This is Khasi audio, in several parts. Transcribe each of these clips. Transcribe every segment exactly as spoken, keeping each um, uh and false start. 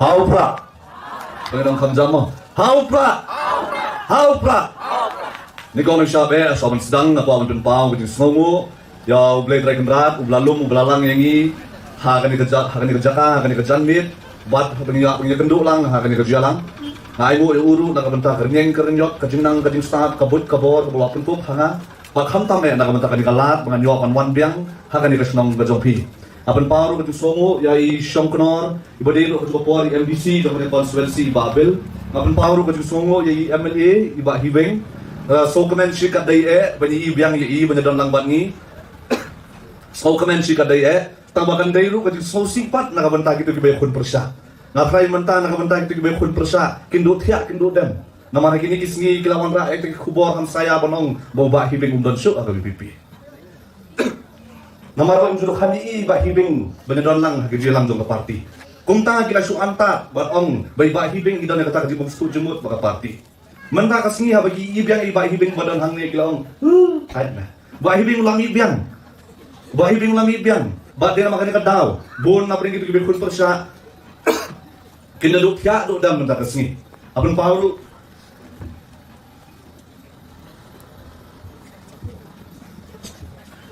Ha u Prah. Pynlong kham jam mo. Ha u Prah. Ha u Prah. Nyngkong nyngshap eh, shuwa ban sdang nga kwah ban pynpaw ka jingsngewnguh ïa U Blei Trai Kynrad uba la lum uba la lang ïa ngi ha kane ka ja-, ha kane ka jaka, ha kane ka janmiet, bad ha kane ka, kane ka kynduh lang, ha kane ka jia lang. Nga ainguh ïa u ruh na ka bynta ka rynïeng ka rynïot, ka jingnang ka jingstad, ka buit ka bor kaba u la pynkup ha nga. Bad khamtam eh na ka bynta kane ka lad ba ngan ïoh ban wan biang ha kane ka shnong ka jong phi. Nga pynpaw ruh ka jingsngewnguh ïa i Shongknor iba dei ruh ka jong ka por i M D C jong kane ka constituency i Bah Bill. Nga pynpaw ruh ka jingsngewnguh ïa i M L A i Bah Hibing. Eh, sngewkmen shikatdei eh ban ïohi biang ïa i ban ïadon lang bad ngi. Sngewkmen shikatdei eh. Tang ba kan dei ruh ka jingsngewsih pat na ka bynta kito kiba ïakhun pyrshah. Nga tharai mynta na ka bynta kito kiba ïakhun pyrshah kin duh thiah kin duh dem. Namar ha kine ki sngi ki la wanrah ïa kita ki khubor hamsaïa ban ong ba u Bah Hibing um don shuh ha ka V P P. Namar ba um ju duk kham ïohi i Bah Hibing ban ïadon lang ha ka jingïalang jong ka party. Kumta ki la shu antad ban ong ba i Bah Hibing i don ïa kata ka jingbymsuk jingmut bad ka party. Mynta ka sngi haba ki ïohi biang i Bah Hibing ba don hangne ki la ong, "Huh, thait na. Bah Hibing u la mih biang. Bah Hibing u la mih biang." Bad dei namar kane ka daw bun na pdeng kito kiba ïakhun pyrshah kin da duh thiah duh dem mynta ka sngi. Nga pynpaw ruh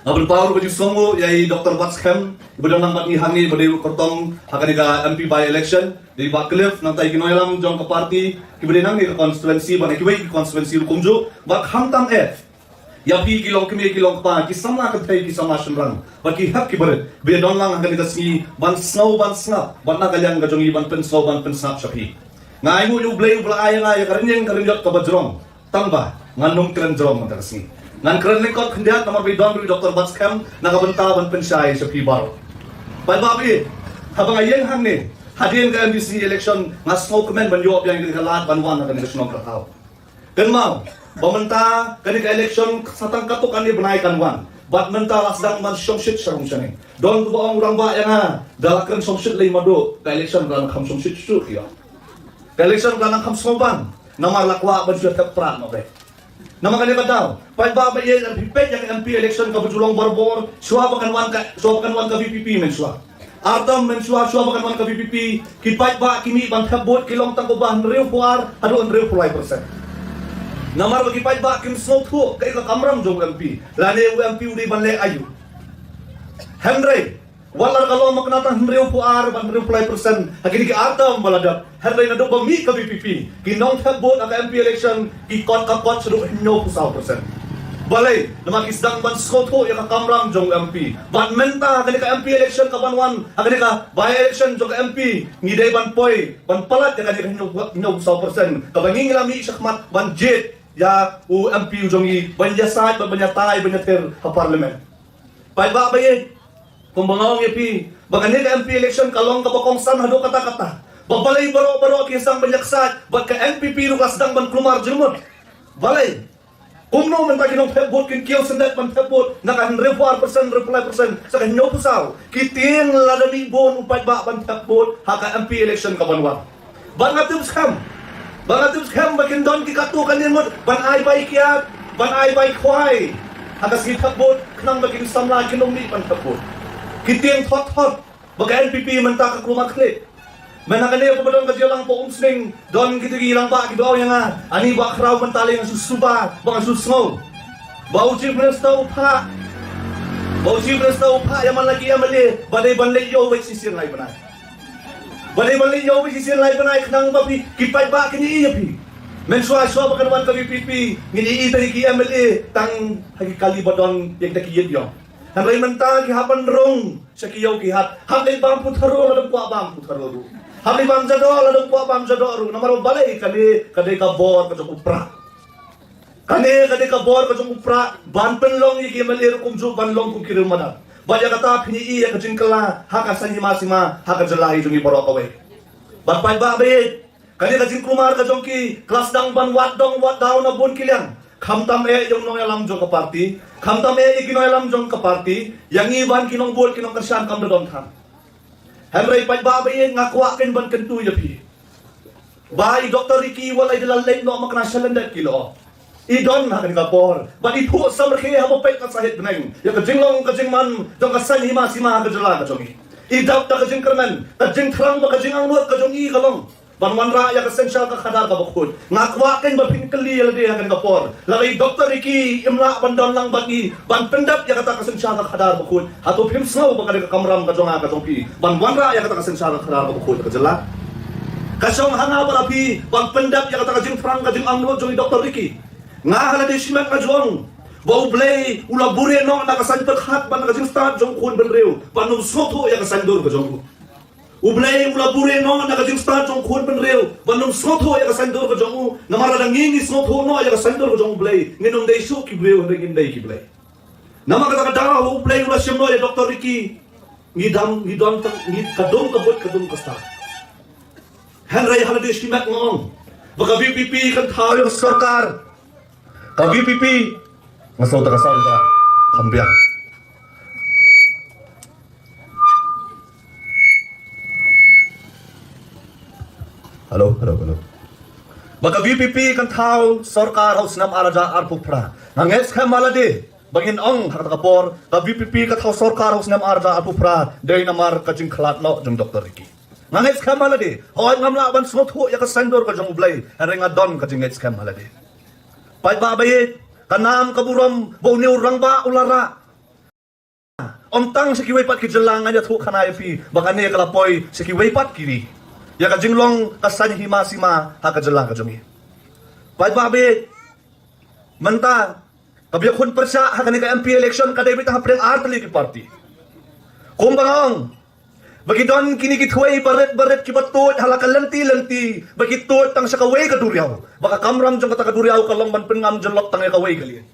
Nga pynpaw ruh ka jingsngewnguh ïa i Doctor Batskhem iba don lang bad ngi hangne, iba dei ruh kyrtong ha kane ka M P by election, dei i Bah Cliff, nangta ïa ki nongïalam jong ka party kiba dei nangne ka constituency bad na kiwei ki constituency ruh kumjuh. Bad khamtam eh ïa phi ki longkmie ki longkpa, ki samla kynthei ki samla shynrang bad ki hep ki barit ba ïa don lang ha kane ka sngi ban sngew ban sngap bad na ka liang ka jong ngi ban pynsngew ban pynsngap sha phi. Nga ainguh ïa U Blei uba la ai ïa nga ïa ka rynïeng ka rynïot kaba jrong. Tang ba ngan ym kren jrong mynta ka sngi. Ngan kren lyngkot khyndiat namar ba i don ruh i Doctor Batskhem na ka bynta ban pynshai sha phi baroh. Paidbah ba ïeit, haba nga ïeng hangne hadien ka M D C election nga sngewkmen ban ïoh biang ïa ka lad ban wan ha kane ka shnong ka thaw. Kynmaw ba mynta kane ka election sa tang katto katne bnai kan wan. Bad mynta la sdang ban shongshit sha rung shaneng. Don kiba ong u rangbah ïa nga, da la kren shongshit lei madu, ka election ka la nang kham shongshit shuh ïa. Ka election ka la nang kham sngewbang. Namar la kwah ban shu thep prah noh beit. Namar kane ka daw, paidbah ba ïeit, phi peit ïa ka M P election kaba ju long barabor, shuwa ba kan wan ka, shuwa ba kan wan ka V P P mynshuwa. Ar term mynshuwa, shuwa ba kan wan ka V P P, ki paidbah ki mih ban thep vote ki long tang kumba hynriewphew ar haduh hynriewphew lai percent. Namar ba ki paidbah kim sngewthuh kaei ka kamram jong u M P, lane u M P u dei ban leh aïu. Hynrei wat la ka long mynta tang hynriewphew ar bad hynriewphew lai percent ha kine ki ar term ba la dep. Hynrei naduh ba mih ka V P P, ki nongthep vote ha ka M P election ki kot ka kot shaduh hynñiewphew saw percent. Balei? Namar ki sdang ban sngewthuh ïa ka kamram jong u M P. Bad mynta ha kane ka M P election ka ban wan, ha kane ka by election jong ka M P, ngi dei ban poi ban palat ïa kane ka hynñiewphew saw percent kaba ngi ngi la mih shakhmat ban jied ïa u M P u jong ngi ban ïasaid bad ban ïatai ban ïathir ha parliament. Paidbah ba ïeit, kumba nga ong ïa phi ba kane ka M P election ka long kaba kongsan haduh katta katta. Ba balei baroh baroh ki sdang ban ïaksaid bad ka N P P ruh ka sdang ban kulmar jingmut. Balei? Kumno mynta ki nongthep vote kin kiew syndet ban thep vote na ka hynriewphew ar percent, hynriewphew lai percent, sa ka hynñiewphew saw? Ki tieng lada mih bun u paidbah ban thep vote ha ka M P election ka ban wan. Bad nga tip skhem, bad nga tip skhem ba kin don ki katto katne ngut ban ai bai kiad, ban ai bai khwai ha ka sngi thep vote khnang ba ki samla kin ym mih ban thep vote. Ki tieng thot thot ba ka N P P mynta ka kulmar khlieh. Mynta kane ba don ka jingïalang pa Umsning, don kito ki rangbah kiba ong ïa nga, ani Bah Khraw, mynta lei nga shu suba ba nga shu sngew ba u Chief Minister u phah, ba u Chief Minister u phah ïa man la ki M L A ba dei ban leit ïoh wei shisien lai bnai. Ba dei ban leit ïoh wei shisien lai bnai khnang ba phi ki paidbah kin ïohi ïa phi. Mynshuwa shuwa ba kan wan ka V P P ngin ïohi tang ïa ki M L A tang ha ki kali ba don ïa kita ki ïit ïong. Hynrei mynta ki hap ban rung sha ki ïew ki hat. Hap leit bam putharu lada kwah bam putharu ruh. Hap leit bam jadoh lada kwah bam jadoh ruh. Namar balei? Kane ka dei ka bor ka jong u Prah. Kane ka dei ka bor ka jong u Prah ban pynlong ïa ki M L A ruh kumjuh ban long kum ki riew madan. Bad ïa kata phin ïohi ïa ka jingkylla ha ka saiñ hima sima ha ka jylla hi jong ngi baroh kawei. Bad paidbah ba ïeit, kane ka jingkulmar ka jong ki ka la sdang ban wad dong wad daw na bun ki liang. Khamtam eh ïa u nongïalam jong ka party, khamtam eh ïa ki nongïalam jong ka party, ïa ngi ban ki nongbud ki nongkyrshan kam da don than. Hynrei paidbah ba ïeit, nga kwah kein ban kyntu ïa phi ba i Doctor Ricky wat la i da la leit noh mynta sha lyndet ki la ong i don ha kane ka bor bad i phuh samrkhie haba peit ka sahit bneng ïa ka jinglong ka jingman jong ka saiñ hima sima ha ka jylla ka jong ngi. I dap da ka jingkyrmen, ka jingthrang bad ka jingangnud ka jong i ka long ban wanrah ïa ka synshar ka khadar kaba khuid. Nga kwah kein ba phin kylli ïa lade ha kane ka por. Lada i Doctor Ricky im lah ban don lang bad ngi ban pyndep ïa kata ka synshar ka khadar kaba khuid, hato phim sngew ba ka dei ka kamram ka jong nga ka jong phi ban wanrah ïa kata ka synshar ka khadar kaba khuid ka jylla? Ka shong ha nga bad ha phi ban pyndep ïa kata ka jingthrang ka jingangnud jong i Doctor Ricky. Nga ha lade shimet nga ju ong ba U Blei u la buhrieh noh na ka saiñ pyrkhat bad na ka jingstad jong u khun bynriew ban ym sngewthuh ïa ka saiñdur ka jong u. U Blei u la buhrieh noh na ka jingstad jong u khun bynriew ban ym sngewthuh ïa ka saiñdur ka jong u. Namar lada ngi ngi sngewthuh noh ïa ka saiñdur ka jong U Blei, ngin ym dei shuh ki briew, hynrei ngin dei ki blei. Namar kata ka daw U Blei u la shim noh ïa Doctor Ricky. Ngi dang, ngi don tang, ngi ka dum ka buit ka dum ka stad. Hynrei ha lade shimet nga ong ba ka VPP kan thaw ïa ka sorkar. Ka VPP, nga sngewthuh ka sound ka kham biang. Hello, hello, hello. Ba ka VPP kan thaw sorkar ha u snem ar hajar arphew phra. Nga ngeit skhem ha lade ba ngin ong ha kata ka por ka VPP ka thaw sorkar ha u snem ar hajar arphew phra dei namar ka jingkhlad noh jong Doctor Ricky. Nga ngeit skhem ha lade, hooid ngam lah ban sngewthuh ïa ka saiñdur ka jong U Blei, hynrei nga don ka jingngeit skhem ha lade. Paidbah ba ïeit, ka nam ka burom ba une u rangbah u la rah. Ym tang sha kiwei pat ki jylla, ngan ïathuh khana ïa phi ba kane ka la poi sha kiwei pat ki ri. Ïa ka jinglong ka saiñ hima sima ha ka jylla ka jong ngi. Paidbah ba ïeit, mynta kaba ïakhun pyrshah ha kane ka MP election ka dei beit tang hapdeng ar tylli ki party. Kumba nga ong ba ki don kine ki thwei barit barit kiba tuid ha la ka lynti lynti, ba ki tuid tang sha kawei ka duriaw, ba ka kamram jong kata ka duriaw ka long ban pynngam jyllop tang ïa kawei ka lieng.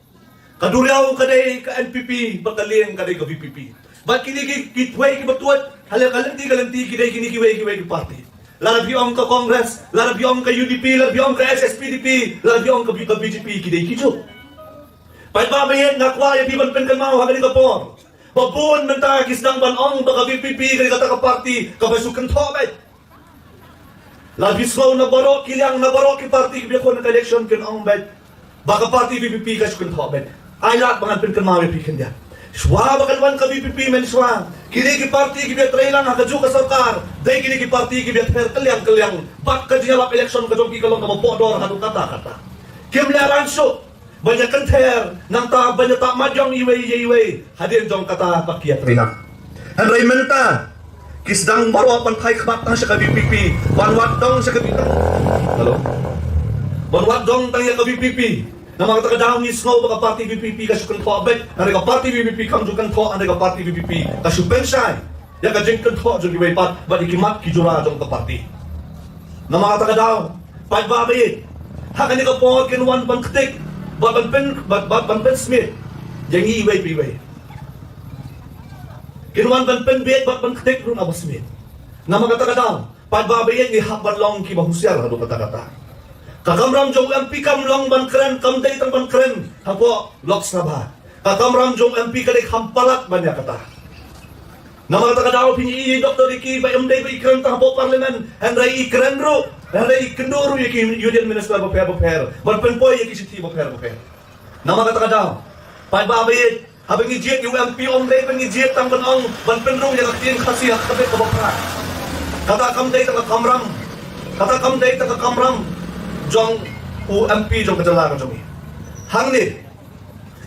Ka duriaw ka dei ka NPP, ba ka lieng ka dei ka VPP. Ba kine ki, ki thwei kiba tuid ha la ka lynti ka lynti ki dei kine kiwei kiwei ki party. Lada phi ong ka Congress, lada phi ong ka UDP, lada phi ong ka HSPDP, lada phi ong ka, ka BJP, ki dei kijuh. Paidbah ba ïeit, nga kwah ïa phi ban pynkynmaw ha kane ka por ba bun mynta ki sdang ban ong ba ka VPP ka dei kata ka party kaba shu kynthoh beit. La phi sngew na baroh ki liang, na baroh ki party kiba ïakhun ha ka election kin ong beit ba ka party VPP ka shu kynthoh beit. Ai lad ba ngan pynkynmaw ïa phi khyndiat. Shuwa ba kan wan ka VPP mynshuwa, kine ki party kiba ïatreilang ha kajuh ka sorkar dei kine ki party kiba ïather kylliang kylliang bad ka jingïalap election ka jong ki ka long kaba pohdor haduh katta katta. Kim lehrain shuh ban ïa kynther, nangta ban ïa tap mat jong iwei ïa iwei hadien jong kata ba ki ïatreilang. Hynrei mynta ki sdang baroh ban phai khmat tang sha ka VPP, ban wad dong sha ka VPP. Hello? Ban wad dong tang ïa ka VPP. Namar kata ka daw ngi sngew ba ka party VPP ka shu kynthoh beit, hynrei ka party VPP kam ju kynthoh, hynrei ka party VPP ka shu pynshai ïa ka jingkynthoh jong kiwei pat bad ïa ki mat ki jura jong ka party. Namar kata ka daw, paidbah ba ïeit, ha kane ka por kin wan ban ktik bad ban pyn, bad, bad ban pynsmit ïa ngi iwei pa iwei. Kin wan ban pynbeit bad ban ktik ruh na ba smit. Namar kata ka daw, paidbah ba ïeit, ngi hap ban long kiba husiar haduh katta katta. Ka kamram jong u MP kam long ban kren, kam dei tang ban kren hapoh Lok Sabha. Ka kamram jong u MP ka dei kham palat ban ïa kata. Namar kata ka daw phi ïohi Doctor Ricky ba ym dei ba i kren tang hapoh Parliament, hynrei i kren ruh, hynrei i kynduh ruh ïa ki Union Minister bapher bapher ban pynpoi ïa ki shithi bapher bapher. Namar kata ka daw, paidbah ba ïeit, haba ngi jied ïa u MP ym dei ba ngi jied tang ban ong ban pynrung ïa ka ktien Khasi ha ka bynta kaba phra. Kata kam dei tang ka kamram, kata kam dei tang ka kamram jong u MP jong ka jylla ka jong ngi. Hangne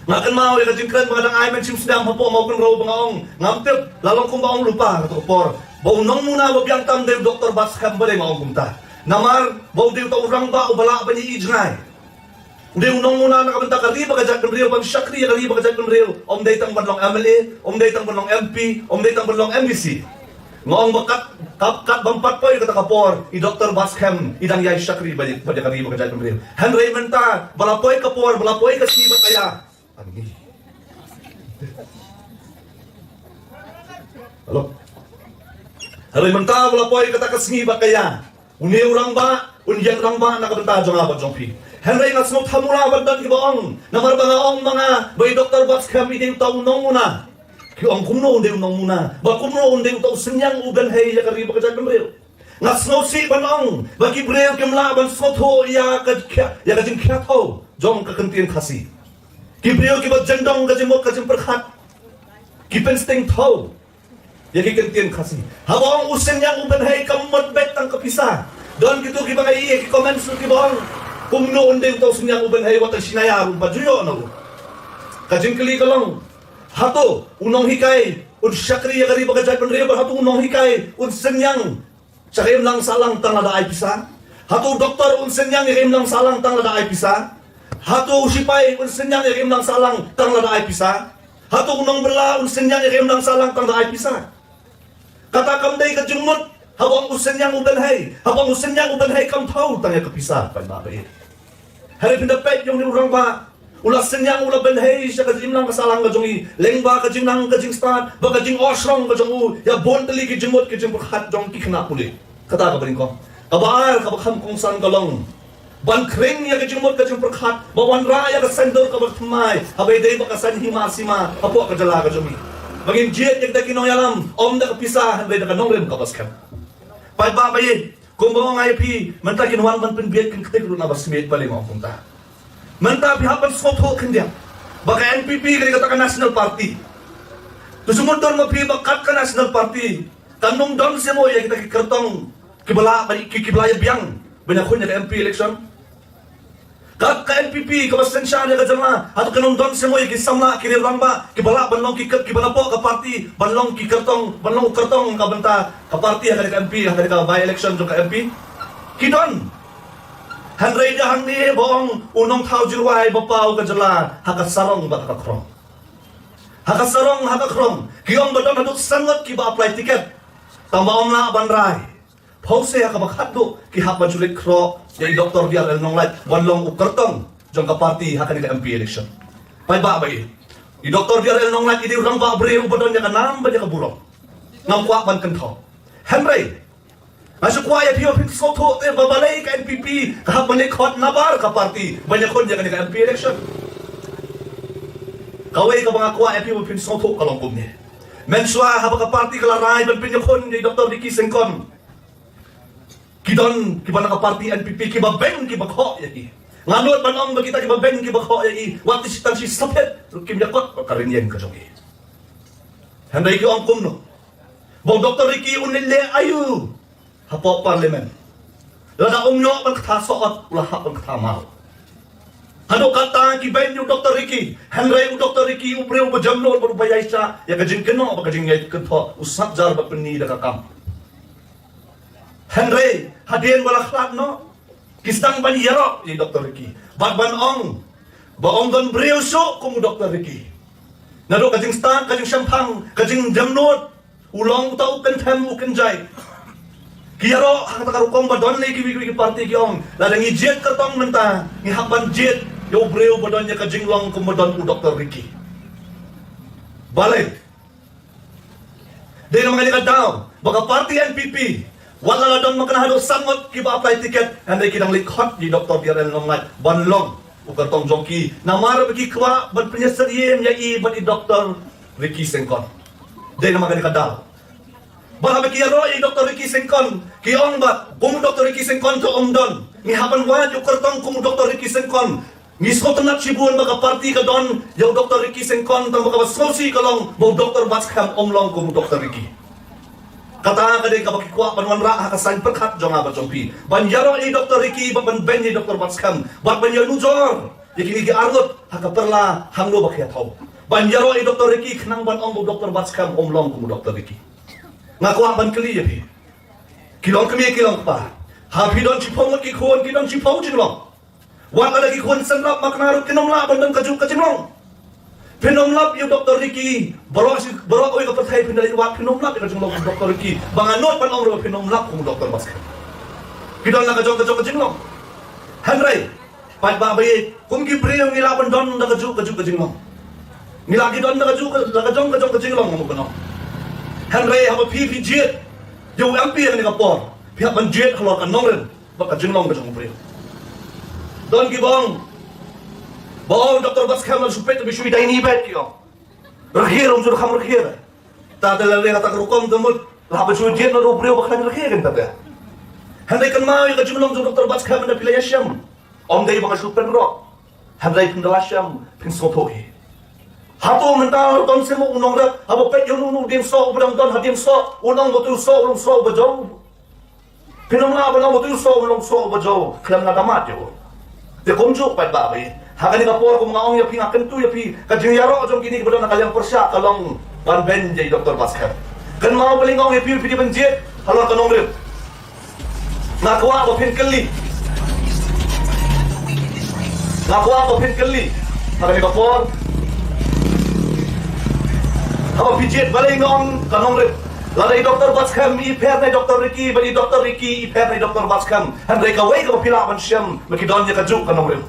nga kynmaw ïa ka jingkren ba nga dang ai mynshem snem hapoh Mawkynrew ba nga ong, ngam tip la long kumba ong lypa ha kato ka por, ba u nongmuna ba biang tam dei u Doctor Batskhem, balei nga ong kumta? Namar ba u dei uta u rangbah uba lah ban ïohi jngai. U dei u nongmuna na ka bynta ka ri bad ka jaitbynriew, ban shakri ïa ka ri bad ka jaitbynriew. Ym dei tang ban long MLA, ym dei tang ban long MP, ym dei tang ban long MDC. Nga ong ba kat, kat, kat bym pat poi kata ka por i Doctor Batskhem i dang ïai shakri bad, bad ïa ka ri bad ka jaitbynriew. Hynrei mynta ba la poi ka por, ba la poi ka sngi bad ka ïa. Ani. Hello. Hynrei mynta ba la poi kata ka sngi bad ka ïa, une u rangbah un ïeng rangbah na ka bynta jong nga bad jong phi. Hynrei nga sngewthuh mula bad don kiba ong, namar ba nga ong ma nga ba i Doctor Batskhem i dei uta u nongmuna. Ki ong kumno un dei u nongmuna, ba kumno un dei uta u synñiang u bynhei ïa ka ri bad ka jaitbynriew. Nga sngewsih ban ong ba ki briew kim lah ban sngewthuh ïa ka khia, ïa ka jingkhia thew jong ka ktien Khasi. Ki briew kiba jyndong ka jingmut ka jingpyrkhat ki pynsting thew. Ïa ki kyntien Khasi. Haba ong u Synñiang u Bynhei kam mut beit tang ka pisa. Don kito kiba nga ïohi ïa ki comments ruh kiba ong, kumno un dei uta u Synñiang u Bynhei wat tang shi naya ruh ba ju ïoh noh. Ka jingkylli ka long, hato u nonghikai un shakri ïa ka ri bad ka jaitbynriew, bad hato u nonghikai un synñiang sha ka imlang sahlang tang lada ai pisa? Hato u doktor un synñiang ïa ka imlang sahlang tang lada ai pisa? Hato u sipai un synñiang ïa ka imlang sahlang tang lada ai pisa? Hato u nongbylla un synñiang ïa ka imlang sahlang tang lada ai pisa? Kata kam dei ka jingmut haba ong u Synñiang u Bynhei, haba ong u Synñiang u Bynhei kam thaw tang ïa ka pisa, paidbah ba ïeit. Hynrei phin da peit ïa une u rangbah, u la synñiang, u la bynhei sha ka imlang ka sahlang ka jong i, lyngba ka jingnang ka jingstad bad ka jingohshrong ka jong u ïa bun tylli ki jingmut ki jingpyrkhat jong ki khynnah pule. Kata kaba nyngkong. Kaba ar, kaba kham kongsan ka long ban khring ïa ka jingmut ka jingpyrkhat, ba wanrah ïa ka saiñdur kaba thymmai, haba ïadei bad ka saiñ hima sima hapoh ka jylla ka jong i. Ba ngin jied ïa kita ki nongïalam ym da ka pisa hynrei da ka nongrim kaba skhem. Paidbah ba ïeit, kumba ong nga ïa phi, mynta kin wan ban pynbieit, kin ktik ruh na ba smiej, balei nga ong kumta? Mynta phi hap ban sngewthuh khyndiat ba ka N P P ka dei kata ka National Party. To shu mutdur ma phi ba kat ka National Party kan ym don shuh mo ïa kita ki kyrtong kiba la, ki, kiba la ïa biang ban ïakhun ïa ka M P election. Kat ka N P P kaba synshar ïa ka jylla, hato kan ym don shuh mo ïa ki samla, ki rangbah kiba lah ban long ki kyr-, kiba napoh ka party ban long ki kyrtong, ban long u kyrtong ka bynta ka party ha ka M P, ha ka by election jong ka M P? Ki don. Hynrei da hangne ba ong u nongthaw jingrwai ba paw ka jylla ha ka sarong bad ha ka khrong. Ha ka sarong, ha ka khrong, ki ong ba don haduh san ngut kiba apply ticket, tangba ym lah ban rai. Phew se ha kaba khatduh ki hap ban shu leit khroh ïa i Doctor D R L Nonglait ban long u kyrtong jong ka party ha kane ka M P election. Paidbah ba ïeit, i Doctor D R L Nonglait i dei u rangbah briew ba don ïa ka nam bad ïa ka burom. Ngam kwah ban kynthoh. Hynrei nga shu kwah ïa phi ba phin sngewthuh te ba balei ka N P P ka hap ban leit khot nabar ka party ban ïakhun ïa kane ka M P election. Kawei kaba nga kwah ïa phi ba phin sngewthuh ka long kumne. Mynshuwa haba ka party ka la rai ban pynïakhun ïa i Doctor Ricky Syngkon, ki don kiba na ka party N P P kiba beiñ kiba khoh ïa ki. Nga nud ban ong ba kita kiba beiñ kiba khoh ïa ki, wat tang shi, tang shi saphet ruh kim ïakot bad ka rynïeng ka jong ki. Hynrei ki ong kumno? Ba u Doctor Ricky un leit leh aïu hapoh Parliament? Lada um ïoh ban ktha sohot, u la hap ban ktha maw. Haduh katta ki beiñ ïa u Doctor Ricky, hynrei u Doctor Ricky u briew ba jemnud bad uba ïaishah ïa ka jingkynnoh bad ka jingïakynthoh, u sngap jar bad pynni da ka kam. Hynrei hadien ba la khlad noh, ki sdang ban ïaroh ïa i Doctor Ricky bad ban ong ba ym don briew shuh kum u Doctor Ricky. Naduh ka jingstad, ka jingshemphang, ka jingjemnud, u long uta u kynthem u kynjai. Ki ïaroh ha kata ka rukom ba don lei kiwei kiwei ki party, ki ong lada ngi jied kyrtong mynta, ngi hap ban jied ïa u briew ba don ïa ka jinglong kumba don u Doctor Ricky. Balei? Dei namar kane ka daw ba ka party N P P, wat la la don ma ka na haduh san ngut kiba apply ticket, hynrei ki dang leit khot ïa i Doctor D R L Nonglait ban long u kyrtong jong ki, namar ba ki kwah ban pynïasyriem ïa i bad i Doctor Ricky Syngkon. Dei namar kane ka daw ba haba ki ïaroh ïa i Doctor Ricky Syngkon, ki ong ba kum u Doctor Ricky Syngkon te um don, ngi hap ban wad ïa u kyrtong kum u Doctor Ricky Syngkon. Ngi sngewtynnat shibun ba ka party ka don ïa u Doctor Ricky Syngkon, tangba kaba sngewsih ka long ba u Doctor Batskhem um long kum u Doctor Ricky. Kata ka dei kaba ki kwah ban wanrah ha ka saiñ pyrkhat jong nga bad jong phi, ban ïaroh ïa i Doctor Ricky bad ban beiñ ïa i Doctor Batskhem, bad ban ïanujor ïa kine ki arngut ha ka pyrla hangno ba ki ïathaw. Ban ïaroh ïa i Doctor Ricky khnang ban ong ba u Doctor Batskhem um long kum u Doctor Ricky. Nga kwah ban kylli ïa phi, ki long kmie, ki long kpa, ha phi don shiphew ngut ki khun, ki don shiphew jinglong. Wat lada ki khun synrap makna ruh kin ym lah ban don kajuh ka jinglong. Phin ym lap ïa u Doctor Ricky, baroh shi, baroh kawei ka pyrthei phin da leit wad, phin ym lap ïa ka jinglong u Doctor Ricky. Ba nga nud ban ong ruh ba phin ym lap kum u Doctor Batskhem. Ki don la ka jong ka jong ka jinglong. Hynrei paidbah ba ïeit, kum ki briew ngi lah ban don da kajuh kajuh ka jinglong. Ngi lah ki don da kajuh ka, la ka jong ka jong ka jinglong, nga mut ban ong. Hynrei haba phi, phi jied ïa u M P ha kane ka por, phi hap ban jied halor ka nongrim bad ka jinglong ka jong u briew. Don kiba ong ba, oh, Doctor Batskhem la shu peit, la shu ïadei ni bad ki ong. Rkhie ruh um ju kham rkhie. Ta te la leh kata ka rukom te mut la hap ban shu jied noh da u briew ba khlaiñ rkhie, kan ta te. Hynrei kynmaw ïa ka jinglong jong u Doctor Batskhem, hynrei phi la ïashem. Ym dei ba nga shu pynroh, hynrei phin da la shem phin sngewthuh hi. Hato mynta don seh mo u nongrep, haba peit ïa uno uno u dieng soh uba dang don ha dieng soh, u nong ba tu soh, u long soh uba jong. Phin ym lah ban ong ba tu soh, u long soh uba jong. Khlem la da mat ïa u. Te kumjuh pat ba phi. Ha kane ka por kum nga ong ïa phi, nga kyntu ïa phi, ka jingïaroh jong kine kiba don ha ka liang pyrshah ka long ban beiñ ïa i Doktor Batskhem. Kynmaw balei nga ong ïa phi, phi dei ban jied halor ka nongrim. Nga kwah ba phin kylli. Nga kwah ba phin kylli. Ha kane ka por, haba phi jied, balei nga ong ka nongrim? Lada i Doktor Batskhem i pher na i Doktor Ricky, bad i Doktor Ricky i pher na i Doktor Batskhem, hynrei kawei kaba phi lah ban shem, ma ki don ïa kajuh ka nongrim.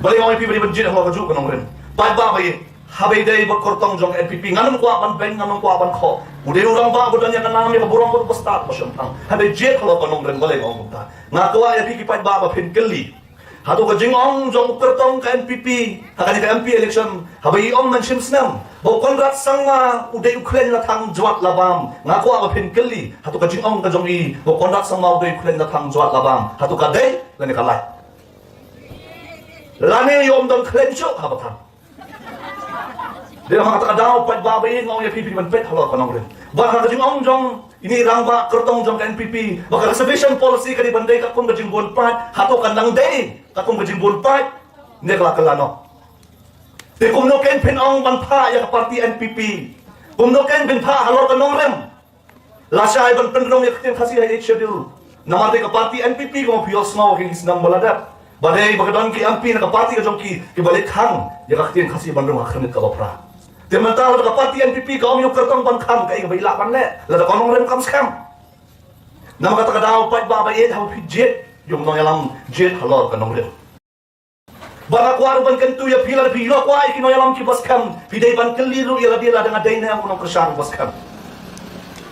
Balei nga ong ïa phi ba dei ban jied halor kajuh ka nongrim? Paidbah ba ïeit, haba ïadei bad kyrtong jong ka N P P, ngan ym kwah ban beiñ, ngan ym kwah ban khoh. U dei u rangbah ba don ïa ka nam, ïa ka burom bad u bastad ba shemphang. Hynrei jied halor ka nongrim, balei nga ong kumta? Nga kwah ïa phi ki paidbah ba phin kylli. Hato ka jingong jong u kyrtong ka N P P ha kane ka M P election, haba i ong mynshem snem ba u Conrad Sangma u dei u khleiñ la thang jwat la bam, nga kwah ba phin kylli, hato ka jingong ka jong i ba u Conrad Sangma u dei u khleiñ la thang jwat la bam, hato ka dei lane ka lait? Lane ïoh ym don khleiñ shuh haba thang? Dei namar kata ka daw, paidbah ba ïeit, nga ong ïa phi, phi dei ban peit halor ka nongrim. Bad ha ka jingong jong ine i rangbah kyrtong jong ka N P P ba ka reservation policy ka dei ban dei katkum ka jingbun paid, hato kan nang dei katkum ka jingbun paid ne ka la kylla noh? Te kumno kein phin ong ban phah ïa ka party N P P? Kumno kein phin phah halor ka nongrim? Lashai ban pynrung ïa ka ktien Khasi ha Eighth Schedule, namar dei ka party N P P kumba phi ïohsngew ha ki snem ba la dep, ba dei ba ka don ki M P na ka party ka jong ki kiba leit khang ïa ka ktien Khasi ban rung ha ka khyrnit kaba phra. Te mynta lada ka party N P P ka ong ïa u kyrtong ban khang, kaei kaba i lah ban leh lada ka nongrim kam skhem? Namar kata ka daw, paidbah ba ïeit, haba phi jied ïa u nongïalam, jied halor ka nongrim. Ba nga kwah ruh ban kyntu ïa phi, lada phi ïoh kwah ïa ki nongïalam kiba skhem, phi dei ban kylli ruh ïa lade, lada nga dei ne em u nongkyrshan uba skhem.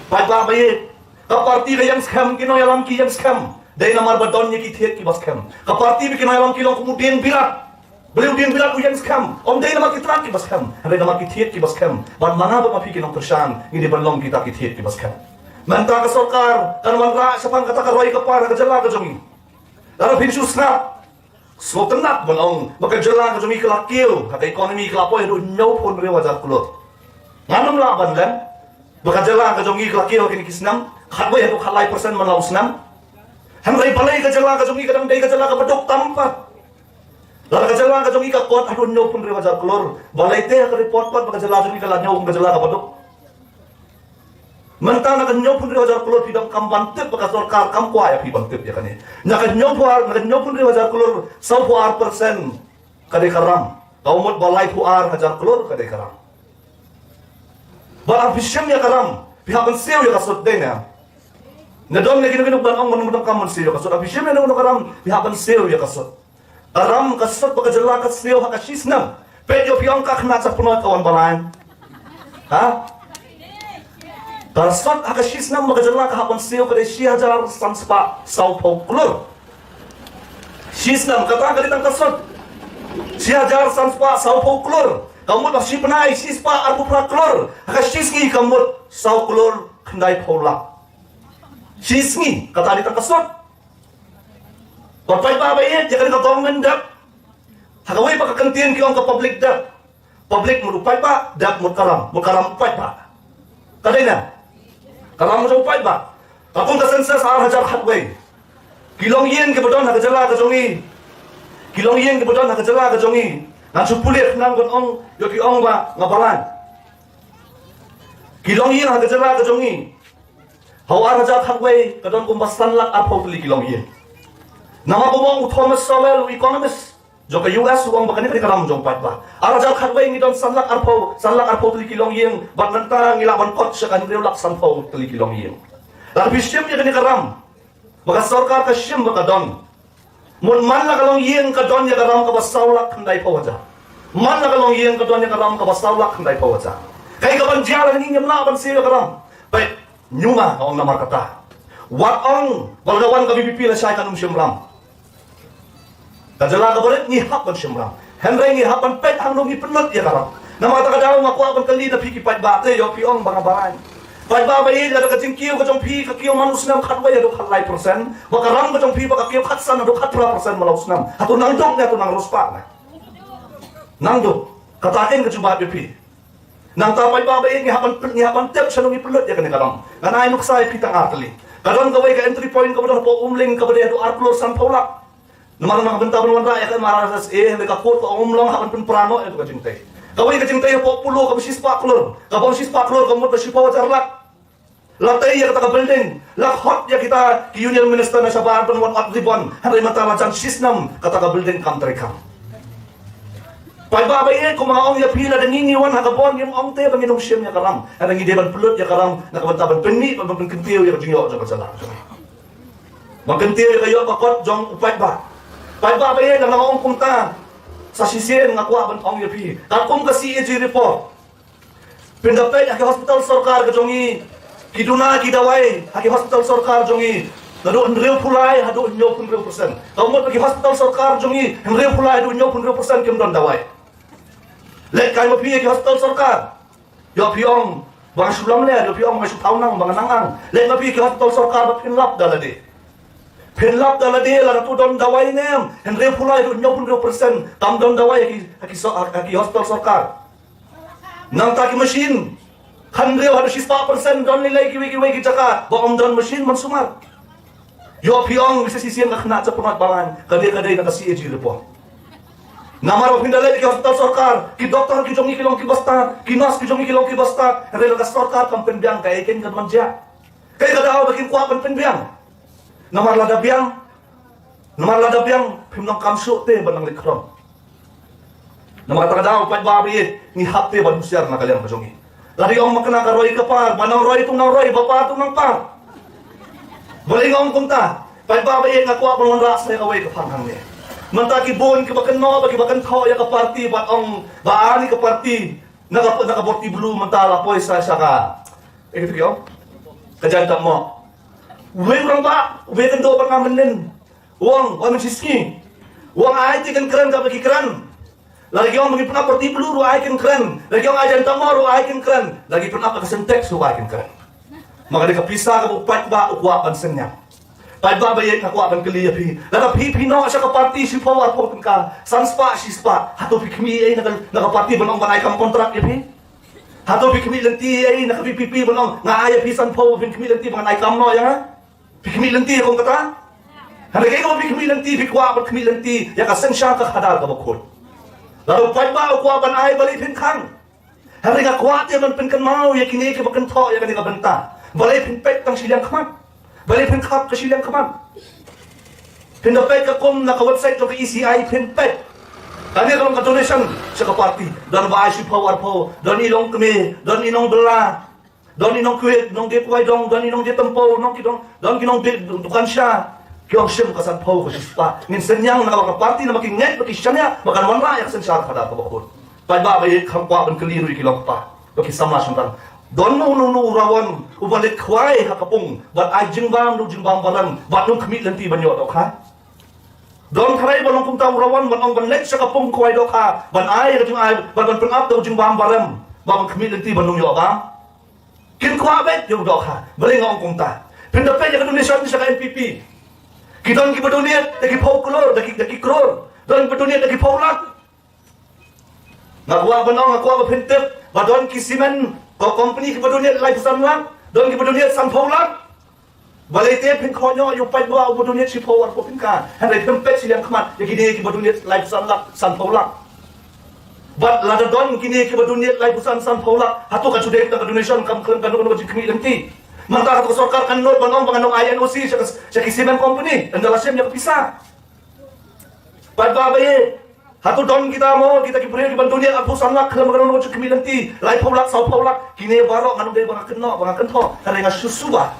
Paidbah ba ïeit, ka party ka ïeng skhem, ki nongïalam ki ïeng skhem, dei namar ba don ïa ki thied kiba skhem. Ka party bad ki nongïalam ki long kum u dieng bilat. Balei u dieng bilat u ïeng skhem? Ym dei namar ki tnat kiba skhem, hynrei namar ki thied kiba skhem. Bad ma nga bad ma phi ki nongkyrshan ngi dei ban long kita ki thied kiba skhem. Mynta ka sorkar kan wanrah shaphang kata ka roi ka par ha ka jylla ka jong ngi. Lada phin shu sngap, sngewtynnat ban ong ba ka jylla ka jong ngi ka la kiew, ha ka economy ka la poi haduh hynñiewphew hynriew hajar klur. Ngan ym lah ban lem ba ka jylla ka jong ngi ka la kiew ha kine ki snem, khatwei haduh khatlai percent man la u snem. Hynrei balei ka jylla ka jong ngi ka dang dei ka jylla kaba duk tam pat? Lada ka jylla ka jong ngi ka kot haduh hynñiewphew hynriew hajar klur, balei te ha ka report pat ba ka jylla jong ngi ka la ñiew kum ka jylla kaba duk? Mynta na ka hynñiewphew hynriew hajar klur phi donkam ban tip ba ka sorkar kam kwah ïa phi ban tip ïa kane. Na ka hynñiewphew ar, na ka hynñiewphew hynriew hajar klur, sawphew ar percent ka dei ka ram. Ka mut ba laiphew ar hajar klur ka dei ka ram. Ba lada phi shim ïa ka ram, phi hap ban siew ïa ka sut, dei ne? Na don ne kino kino ban ong ban donkam ban siew ïa ka sut. Lada phi shim ïa kano kano ka ram, phi hap ban siew ïa ka sut. Ka ram ka sut ba ka jylla ka siew ha ka shi snem, peit ïoh phi ong ka khynnah sha pynnoh ka wan ba lai? Ha? Ka sut ha ka shi snem ba ka jylla ka hap ban siew ka dei shi hajar san spah sawphew klur. Shi snem kata ka dei tang ka sut. Shi hajar san spah sawphew klur. Ka mut ba shi bnai shi spah arphew phra klur. Ha ka shi sngi ka mut saw klur khyndaiphew lak. Shi sngi kata dei tang ka sut. Ba paidbah ba ïeit, ïa kane ka government debt, ha kawei pat ka kyntien ki ong ka public debt. Public mut u paidbah, debt mut ka ram, mut ka ram u paidbah. Ka dei ne? Ka ram mut u paidbah. Katkum ka census ar hajar khatwei, ki longïing kiba don ha ka jylla ka jong ngi, ki longïing kiba don ha ka jylla ka jong ngi, ngan shu pule khnang ban ong ïoh ki ong ba nga balang. Ki longïing ha ka jylla ka jong ngi, ha u ar hajar khatwei ka don kumba san lak arphew tylli ki longïing. Namar kumba ong u Thomas Sowell, u economist jong ka U S, u ong ba kane ka dei ka ram jong paidbah. Ar hajar khatwei ngi don san lak arphew, san lak arphew tylli ki longïing, bad mynta ngi lah ban kot sha ka hynriew lak sanphew tylli ki longïing. Lada phi shim ïa kane ka ram ba ka sorkar ka shim ba ka don, mut man la ka longïing ka don ïa ka ram kaba saw lak khyndaiphew hajar. Man la ka longïing ka don ïa ka ram kaba saw lak khyndaiphew hajar. Kaei kaban jia lada ngi ngim lah ban siew ïa ka ram? Peit, ñiuma ka ong namar kata. Wat ong ba la ka wan ka V P P lashai kan ym shim ram. Ka jylla kaba rit ngi hap ban shim ram. Hynrei ngi hap ban peit hangno ngi pynlut ïa ka ram. Namar kata ka daw nga kwah ban kylli na phi ki paidbah, te ïoh phi ong ba nga balang. Paidbah ba ïeit, lada ka jingkiew ka jong phi ka kiew man u snem khatwei haduh khatlai percent, ba ka ram ka jong phi ba ka kiew khatsan haduh khatphra percent man la u snem, hato nang duk ne hato nang riewspah ne? Nang duk. Kata kein ka jubab ïa phi. Nangta paidbah ba ïeit, ngi hap ban, ngi hap ban tip shano ngi pynlut ïa kane ka dong. Ngan ai nuksa ïa phi tang ar tylli. Ka don kawei ka entry point kaba don hapoh Umling kaba dei haduh ar klur sanphew lak. Namar na ka bynta ban wanrah ïa ka M R S S A, hynrei ka court ka ong ym long, hap ban pynpra noh ïa ka jingtei. Kawei ka jingtei hapoh Polo kaba shispah klur. Kaba ong shispah klur ka mut ba shiphew hajar lak. La tei ïa kata ka building, la khot ïa kita ki union minister na shabar ban wan ot ribbon, hynrei mynta la jan shisnem kata ka building kam treikam. Paidbah ba ïeit, kumba ong ïa phi, lada ngi ngi wan ha ka bor ngim ong te ba ngin ym shim ïa ka ram, hynrei ngi dei ban pynlut ïa ka ram na ka bynta ban pynmih, ban pynkyntiew ïa ka jingïoh jong ka jylla. Ban kyntiew ïa ka ïoh ka kot jong u paidbah. Paidbah ba ïeit, lada nga ong kumta, sa shisien nga kwah ban ong ïa phi, katkum ka C A G report. Phin da peit ha ki hospital sorkar ka jong ngi, ki duna ki dawai ha ki hospital sorkar jong ngi, naduh hynriewphew lai haduh hynñiewphew hynriew percent. Ka mut ba ki hospital sorkar jong ngi, hynriewphew lai haduh hynñiewphew hynriew percent kim don dawai. Leit kai ma phi ïa ki hospital sorkar. Ïoh phi ong ba nga shu lamler, ïoh phi ong ba nga shu thaw nang, ba nga nang ang. Leit ma phi ïa ki hospital sorkar ba phin lap da lade. Phin lap da lade, lada tu don dawai ne em, hynriewphew lai haduh hynñiewphew hynriew percent kam don dawai ha ki, ha ki so-, ha ki hospital sorkar. Nangta ki machine, hynriew haduh shispah percent don lei lei kiwei kiwei ki jaka ba ym don machine ban sumar. Ïoh phi ong, sa shisien ka khynnah jakhlia balang, ka dei, ka dei na ka C A G report. Namar ba phin da leit ki hospital sorkar, ki doktor ki jong ngi ki long kiba stad, ki nurse ki jong ngi ki long kiba stad, hynrei la ka sorkar kam pynbiang, kaei kein ka don jia. Kaei ka daw ba kim kwah ban pynbiang? Namar lada biang, namar lada biang, phim donkam shuh te ban nang leit khlem. Namar kata ka daw, paidbah ba ïeit, ngi hap te ban husiar na ka liang ka jong ngi. Lada ïoh ma kane ka roi ka par, ba nang roi tu nang roi, ba par tu nang par. Balei nga ong kumta? Paidbah ba ïeit, nga kwah ban wanrah sa ïa kawei ka phang hangne. Mynta ki bun kiba kynnoh, ba kiba kynthoh ïa ka party, ba ong ba ani ka party na ka, na ka Borty Blue mynta la poi sa sha ka, eh, kito ki ong, ka Jaiñtia Mohd. Uwei u rangbah, uwei u kyndoh ba nga mynnin, u ong, u ong mynshisngi, u ong ai te kin kren kaba ki kren. Lada ki ong ba ngi pynap Borty Blue ruh ai kin kren. Lada ki ong ai Jaiñtia Mohd ruh ai kin kren. Lada ki pynap ka Sintex ruh ai kin kren. Ma ka dei ka pisa kaba u paidbah u kwah ban synñiang. Paidbah ba ïeit, nga kwah ban kylli ïa phi. Lada phi, phi noh sha ka party shiphew arphew tyngka, san spah shi spah, hato phi khmih ei na ka, na ka party ban ong ban ai kam kontrak ïa phi? Hato phi khmih lynti ei na ka V P P ban ong nga ai ïa phi sanphew, phin khmih lynti ban ai kam noh ïa nga? Phi khmih lynti kum kata? Hynrei kaei kaba phi khmih lynti, phi kwah ban khmih lynti ïa ka synshar ka khadar kaba khuid. Lada u paidbah u kwah ban ai, balei phin khang? Hynrei nga kwah te ban pynkynmaw ïa kine kiba kynthoh ïa kane ka bynta. Balei phin peit tang shiliang khmat? Balei phin khap ka shiliang khmat? Phin da peit ka kum na ka website jong ka E C I, phin peit. Kane ka long ka donation sha ka party. Don ba ai shiphew arphew, don i longkmie, don i nongbylla, don i nongkhuid, nongdie kwai dong, don i nongdie tympew, don ki dong, don ki nongdie dukan sha. Ki ong shim ka sanphew, ka shispah. Ngin synñiang na ka party namar ki ngeit ba ki shaniah ba kan wanrah ïa ka synshar khadar kaba khuid. Paidbah ba ïeit, kham kwah ban kylli ruh ïa ki longkpa bad ki samla shynrang. Don uno uno u rawon uba leit khwai ha ka pung ban ai jingbam, ruh jingbam barem, bad um khmih lynti ban ïoh dohkha? Don tharai ba long kumta u rawon ban ong ban leit sha ka pung khwai dohkha ban ai ka jingai, bad ban pynap da u jingbam barem, bad ban khmih lynti ban ym ïoh bam? Kin kwah beit ïa u dohkha. Balei nga ong kumta? Phin da peit ïa ka donation sha ka N P P. Ki don kiba donate da ki phew klur, da ki, da ki klur. Don kiba donate da ki phew lak. Nga kwah ban ong, nga kwah ba phin tip ba don ki cement ko-, company kiba donate laiphew san lak, don kiba donate sanphew lak. Balei te phin khot noh ïa u paidbah uba donate shiphew arphew tyngka, hynrei phim peit shiliang khmat ïa kine kiba donate laiphew san lak, sanphew lak? Bad lada don kine kiba donate laiphew san, sanphew lak, hato ka ju dei ka donation, kam khlem kano kano ka jingkhmih lynti? Mynta hato ka sorkar kan nud ban ong ba ngan ym ai N O C sha ka, sha ki cement company ynda la shim ïa ka pisa? Paidbah ba ïeit, hato don kita mo, kita ki briew kiban donate arphew san lak, khlem kano kano ka jingkhmih lynti, laiphew lak, sawphew lak? Kine baroh ngam dei ba nga kynnoh, ba nga kynthoh, hynrei nga shu suba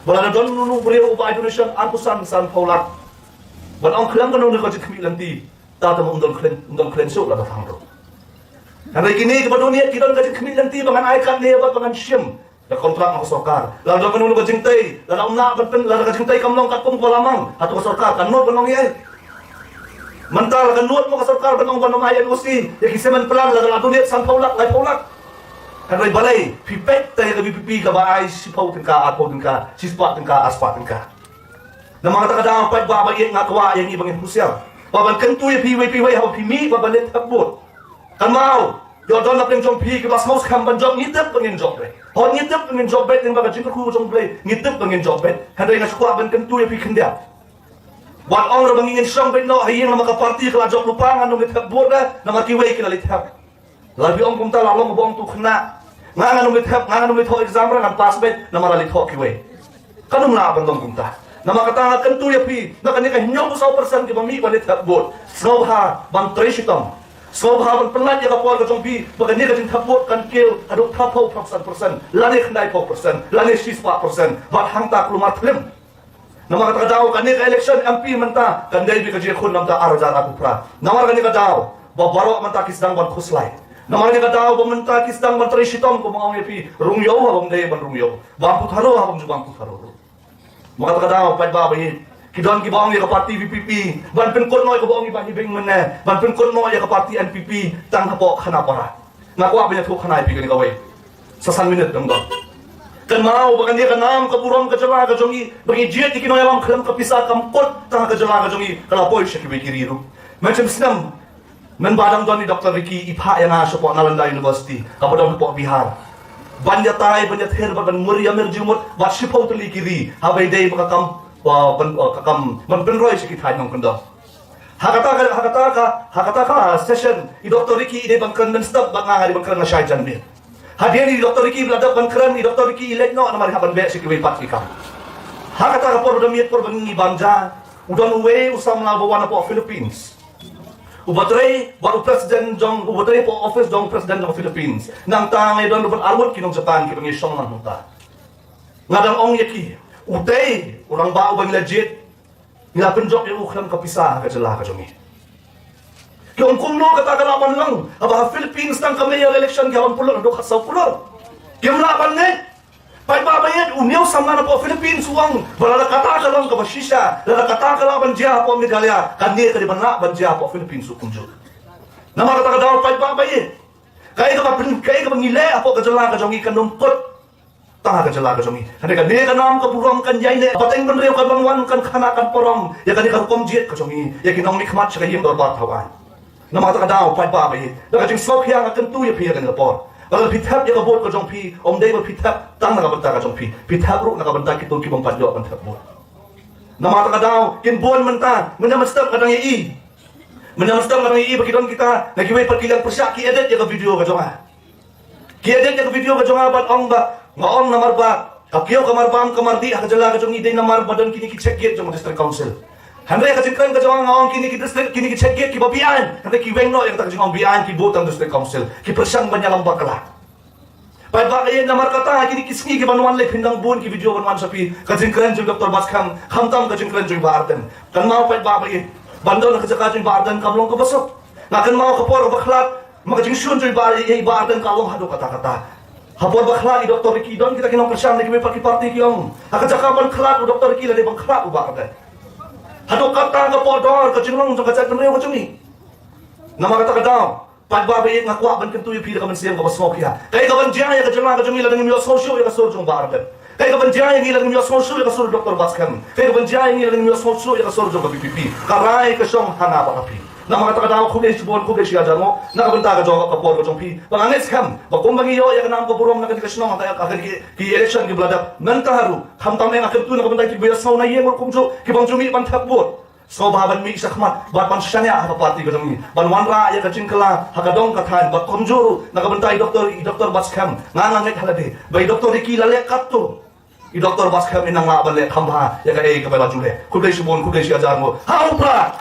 ba lada don uno uno u briew uba ai donation arphew san, sanphew lak, ban ong khlem kano kano ka jingkhmih lynti, ta te mo ym don khlem, ym don khlem shuh lada phang ruh. Hynrei kine kiba donate ki don ka jingkhmih lynti ba ngan ai katne bad ba ngan shim da kontrak na ka sorkar. Lada don kano kano ka jingtei, lada ym lah ban pyn, lada ka jingtei kam long katkum kaba la mang, hato ka sorkar kan nud ban ong ei? Mynta la kan nud mo ka sorkar ban ong ban ym ai N O C ïa ki cement plant lada la donate sanphew lak, laiphew lak? Hynrei balei phi peit te ïa ka V P P kaba ai shiphew tyngka, arphew tyngka, shispah tyngka, arspah tyngka? Namar kata ka daw, paidbah ba ïeit, nga kwah ïa ngi ba ngin husiar, ba ban kyntu ïa phi iwei pa iwei haba phi mih ba ban leit thep vote. Kynmaw, Ïoh don na pdeng jong phi kiba sngewskhem ban jop, ngi tip ba ngin jop beit. Hooid, ngi tip ba ngin jop beit lyngba ka jingkyrkhu jong U Blei, ngi tip ba ngin jop beit. Hynrei nga sngewkwah ban kyntu ïa phi khyndiat. Wat ong ruh ba ngin shong beit noh ha ïing namar ka party ka la jop lypa, ngan ym leit thep vote re namar kiwei ki la leit thep. Lada phi ong kumta la long ba ong tu khynnah. Nga ngan ym leit thep, nga ngan ym leit thoh exam re, ngan pass beit namar la leit thoh kiwei. Kan ym lah ban long kumta. Namar kata nga kyntu ïa phi, na kane ka hynñiewphew saw percent kiba mih ban leit thep vote, sngewbha ban trei shitom. Sngewbha ban pynlait ïa ka por ka jong phi ba kane ka jingthep vote kan kiew haduh phra phew percent, lane khyndai phew percent, lane shispah percent. Bad hangta kulmar thlem. Namar kata ka daw kane ka election M P mynta kan dei beit ka jingkhun namar ar hajar arphew phra. Namar kane ka daw ba baroh mynta ki sdang ban khuslai. Namar kane ka daw ba mynta ki sdang ban trei shitom, kumba nga ong ïa phi, rung ïew ha bym dei ban rung ïew, bam putharo ha bym ju bam putharo ruh. Namar kata ka daw paidbah ba ïeit, ki don kiba ong ïa ka party V P P, ban pynkut noh ïa kaba ong i Bah Hibing mynne, ban pynkut noh ïa ka party N P P tang hapoh khana para. Nga kwah ban ïathuh khana ïa phi kane kawei. Sa san minit dang don. Kynmaw ba kane ka nam ka burom ka jylla ka jong ngi, ba ngi jied ïa ki nongïalam khlem ka pisa, kam kut tang ha ka jylla ka jong ngi, ka la poi sha kiwei ki ri ruh. Mynshem snem, mynba dang don i Doctor Ricky, i phah ïa nga shapoh Nalanda University kaba don hapoh Bihar, ban ïatai, ban ïathir, ban, ban mur ïa mir jingmut bad shiphew tylli ki ri, haba ïadei bad ka kam, uh, ban, uh, ka kam ban pynroi sha ki thaiñ nongkyndong. Ha kata ka, ha kata ka, ha kata ka session, i Doctor Ricky i dei ban kren mynstep bad nga, nga dei ban kren lashai janmiet. Hadien i Doctor Ricky ba la dep ban kren, i Doctor Ricky i leit noh namar i hap ban beh sha kiwei pat ki kam. Ha kata ka por ba da miet por ba ngi bam ja, u don uwei u samla uba wan napoh Philippines, uba trei bad u president jong, uba trei hapoh office jong u president jong Philippines. Nangta ngi don ruh ban arngut ki nong Japan kiba ngi shong lang hangta. Nga dang ong ïa ki, utei u rangbah uba ngi la jied, ngi la pynjop ïa u khlem ka pisa ha ka jylla ka jong ngi. Ki ong kumno kata ka lah ban long, haba ha Philippines tang ka mayor election ki hap ban pynlut haduh khatsaw klur. Kim lah ban ngeit. Paidbah ba ïeit, une u samla napoh Philippines u ong ba lada kata ka long kaba shisha, lada kata ka lah ban jia hapoh Meghalaya, kane ka dei ban lah ban jia hapoh Philippines ruh kumjuh. Namar kata ka daw paidbah ba ïeit, kaei kaba pyn-, kaei kaba ngi leh hapoh ka jylla ka jong ngi kan ym kut tang ha ka jylla ka jong ngi. Hynrei kane ka nam ka burom kan ïaineh, pateng bynriew kan ban wan, kan khana, kan parom ïa kane ka rukom jied ka jong ngi, ïa ki nongmihkhmat sha ka ïing dorbar thaw aiñ. Namar kata ka daw paidbah ba ïeit, da ka jingsngewkhia nga kyntu ïa phi ha kane ka por, ba lada phi thep ïa ka vote ka jong phi, ym dei ba phi thep tang na ka bynta ka jong phi, phi thep ruh na ka bynta kito ki bym pat ïoh ban thep vote. Namar kata ka daw kin bun mynta, mynta mynstep nga dang ïohi, mynta mynstep nga dang ïohi ba ki don kita na kiwei pat ki liang pyrshah ki edit ïa ka video ka jong nga. Ki edit ïa ka video ka jong nga bad ong ba nga ong namar ba ka kiew ka marbam ka mardih ha ka jylla ka jong ngi dei namar ba don kine ki check gate jong ka District Council. Hynrei ha ka jingkren ka jong nga, nga ong kine ki district, kine ki check gate kiba beaiñ, hynrei ki weng noh ïa kata ka jingong beaiñ, ki bud tang District Council, ki pyrshang ban ïalam bakla. Paidbah ba ïeit, namar kata ha kine ki sngi kiban wan lei phin dang bun ki video ban wan sha phi, ka jingkren jong Doctor Batskhem, khamtam ka jingkren jong Bah Ardent. Kynmaw paidbah ba ïeit, ban don ha ka jaka jong Bah Ardent kam long kaba suk. Nga kynmaw ka por ba khlad, ma ka jingshun jong i Bah, i Bah Ardent ka long haduh katta katta. Ha por ba khlad i Doctor Ricky, don kita ki nongkyrshan na kiwei pat ki party ki ong, ha ka jaka ban khlad u Doctor Ricky lada ban khlad u Bah Ardent. Haduh katta ka por dor ka jinglong jong ka jaitbynriew ka jong ngi. Namar kata ka daw paidbah ba ïeit, nga kwah ban kyntu ïa phi da ka mynsiem kaba sngewkhia. Kaei kaban jia ïa ka jylla ka jong ngi lada ngim ïohsngew shuh ïa ka sur jong Bah Ardent? Kaei kaban jia ïa ngi lada ngim ïohsngew shuh ïa ka sur Doctor Batskhem? Kaei kaban jia ïa ngi lada ngim ïohsngew shuh ïa ka sur jong ka V P P? Ka rai ka shong ha nga bad ha phi. Namar kata ka daw khublei shibun, khublei shihajar nguh na ka bynta ka jong ka por ka jong phi. Ba nga ngeit skhem ba kumba ngi ïoh ïa ka nam ka burom na kane ka shnong ha ka, ha kane ki, ki election kiba la dep, mynta ruh khamtam eh nga kyntu na ka bynta kiba ïohsngew na ïing ruh kumjuh, kiba ym ju mih ban thep vote. Sngewbha ban mih shakhmat bad ban shaniah ha ka party ka jong ngi, ban wanrah ïa ka jingkylla ha ka dong ka thaiñ, bad kumjuh ruh na ka bynta i Doctor, i Doctor Batskhem. Nga nga ngeit ha lade ba i Doctor Ricky la leh katto, i Doctor Batskhem in nang lah ban leh kham bha ïa kaei kaba la ju leh. Khublei shibun, khublei shihajar nguh. Ha u Prah!